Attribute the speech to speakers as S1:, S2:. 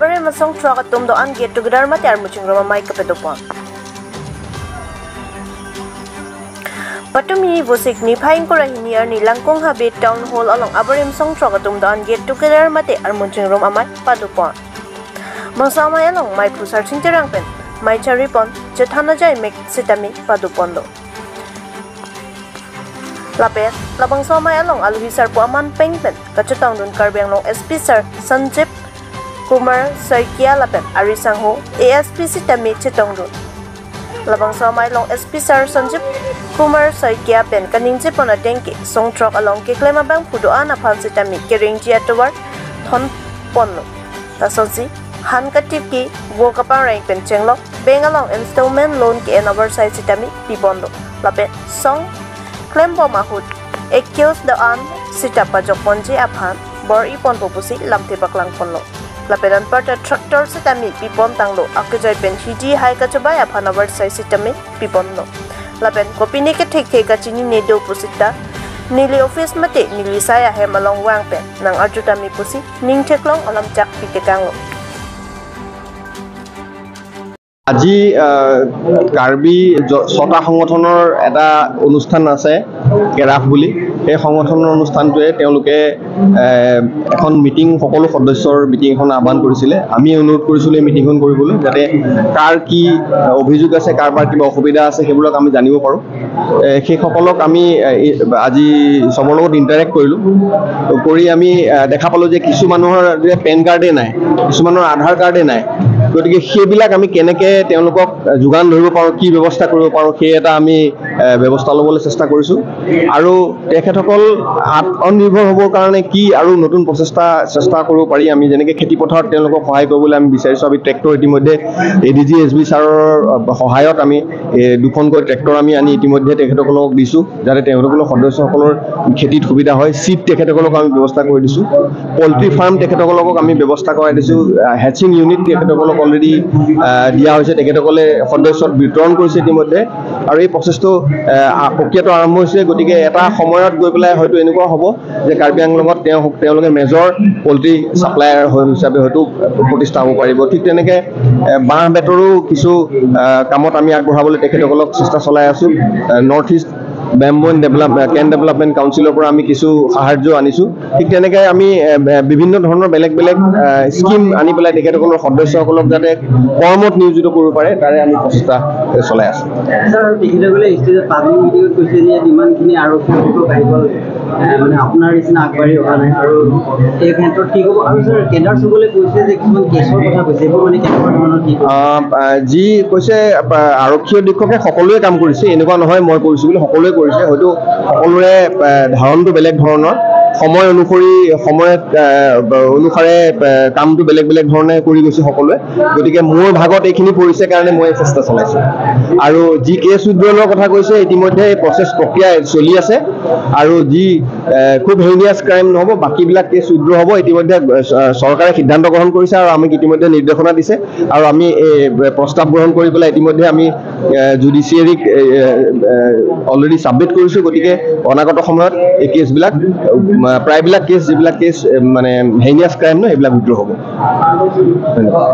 S1: Abare masong truck atum do an get together mate armuching roma mai kapedopon. Patumi vosik ni phaing kora hiniar ni langkong habe town hall along abarim song truck atum do an get together mate armuching rom amai padupon. Mangsama along mai phusar chingterang pen mai charipon chethana jai mek sitami padupon do. Lapet labang sama along aluhi sar po aman peng pen kachetang dun karbeng long SP sir Sanjeev Kumar Saikia lapen ari sangho ASP sitami chetong dun. Labang sama long SP sir Sanjeev Kumar Saikia pen kaning jepona tengki song truck along ke klema bang phudo ana phal sitami kering ji atowar thon ponno. Tasoji han katip ki wo kapang rank pen chenglok beng along installment loan ke another side sitami pibondo. Lapen song Klembo mahut accused the an sitapa joponji aphan bor ipon popusi lamte baklang ponlo. Lapedan parta tractor sitami pipon tanglo akujai pen hiji hai kachabai aphan award sai sitami piponlo. Lapen kopini ke thek thek kachini ne do pusita nili office mate nili saya he malong wang pen nang arjutami pusi ning theklong alam chak pitekanglo.
S2: আজি কাৰ্বি ছটা সংগঠনৰ এটা অনুষ্ঠান আছে কেৰাফ বুলি। সেই সংগঠনৰ অনুষ্ঠানটোৱে তেওঁলোকে এখন মিটিং, সকলো সদস্যৰ মিটিং এখন আহ্বান কৰিছিলে। আমি অনুৰোধ কৰিছিলোঁ এই মিটিংখন কৰিবলৈ, যাতে কাৰ কি অভিযোগ আছে, কাৰোবাৰ কিবা অসুবিধা আছে সেইবিলাক আমি জানিব পাৰোঁ। সেইসকলক আমি আজি চবৰ লগত ইণ্টাৰেক্ট কৰিলোঁ। কৰি আমি দেখা পালোঁ যে কিছু মানুহৰ যে পেন কাৰ্ডেই নাই, কিছুমানৰ আধাৰ কাৰ্ডেই নাই। গতিকে সেইবিলাক আমি কেনেকৈ তেওঁলোকক যোগান ধৰিব পাৰোঁ, কি ব্যৱস্থা কৰিব পাৰোঁ, সেই এটা আমি ব্যৱস্থা ল'বলৈ চেষ্টা কৰিছোঁ। আৰু তেখেতসকল আত্মনিৰ্ভৰ হ'বৰ কাৰণে কি আৰু নতুন প্ৰচেষ্টা চেষ্টা কৰিব পাৰি, আমি যেনেকৈ খেতিপথাৰত তেওঁলোকক সহায় কৰিবলৈ আমি বিচাৰিছোঁ। আমি ট্ৰেক্টৰ ইতিমধ্যে A D G S B ছাৰৰ সহায়ত আমি দুখনকৈ ট্ৰেক্টৰ আমি আনি ইতিমধ্যে তেখেতসকলক দিছোঁ, যাতে তেওঁলোকৰ সদস্যসকলৰ খেতিত সুবিধা হয়। চিড তেখেতসকলক আমি ব্যৱস্থা কৰি দিছোঁ, পল্ট্ৰি ফাৰ্ম তেখেতসকলক আমি ব্যৱস্থা কৰাই দিছোঁ, হেচিং ইউনিট তেখেতসকলক অলৰেডি দিয়া হৈছে, তেখেতসকলে সদস্যত বিতৰণ কৰিছে ইতিমধ্যে। আৰু এই প্ৰচেছটো প্ৰক্ৰিয়াটো আৰম্ভ হৈছে। গতিকে এটা সময়ত গৈ পেলাই হয়তো এনেকুৱা হ'ব যে কাৰ্বি আংলঙত তেওঁলোকে মেজৰ পল্ট্ৰি ছাপ্লায়াৰ হিচাপে হয়তো প্ৰতিষ্ঠা হ'ব পাৰিব। ঠিক তেনেকৈ বাঁহ বেতৰো কিছু কামত আমি আগবঢ়াবলৈ তেখেতসকলক চেষ্টা চলাই আছোঁ। North East bamboo and cane development কাউন্সিলৰ পৰা আমি কিছু সাহাৰ্য আনিছোঁ। ঠিক তেনেকৈ আমি বিভিন্ন ধৰণৰ বেলেগ বেলেগ স্কীম আনি পেলাই তেখেতসকলৰ সদস্যসকলক যাতে কৰ্মত নিয়োজিত কৰিব পাৰে তাৰে আমি প্ৰচেষ্টা চলাই আছোঁ।
S3: তেখেতসকলে ষ্টেজত পাব্লিক মিটিঙত কৈছে যে ইমানখিনি আৰক্ষী আহিব মানে আপোনাৰ নিচিনা আগবাঢ়ি অহা নাই, আৰু এই ক্ষেত্ৰত কি ক'ব? আৰু ছাৰ কেডাৰসকলে কৈছে যে কিছুমান কেছৰ কথা কৈছে, এইবোৰ মানে কেনেকুৱা ধৰণৰ কি
S2: যি কৈছে? আৰক্ষী অধীক্ষকে সকলোৱে কাম কৰিছে, এনেকুৱা নহয় মই কৰিছোঁ বুলি, সকলোৱে কৰিছে। হয়তো সকলোৰে ধাৰণটো বেলেগ ধৰণৰ, সময় অনুসৰি সময়ত অনুসাৰে কামটো বেলেগ বেলেগ ধৰণে কৰি গৈছে সকলোৱে। গতিকে মোৰ ভাগত এইখিনি পৰিছে কাৰণে মই চেষ্টা চলাইছোঁ। আৰু যি কেছ উইড্ৰলৰ কথা কৈছে, ইতিমধ্যে প্ৰচেছ প্ৰক্ৰিয়া চলি আছে। আৰু যি খুব হেইনিয়াছ ক্ৰাইম নহ'ব, বাকীবিলাক কেছ উইড্ৰ হ'ব। ইতিমধ্যে চৰকাৰে সিদ্ধান্ত গ্ৰহণ কৰিছে আৰু আমাক ইতিমধ্যে নিৰ্দেশনা দিছে। আৰু আমি এই প্ৰস্তাৱ গ্ৰহণ কৰি পেলাই ইতিমধ্যে আমি জুডিচিয়েৰীক অলৰেডি ছাবমিট কৰিছোঁ। গতিকে অনাগত সময়ত এই কেছবিলাক, প্ৰায়বিলাক কেছ যিবিলাক কেছ মানে হেইনিয়াছ ক্ৰাইম নহয়, সেইবিলাক উইড্ৰ হ'ব। ধন্যবাদ।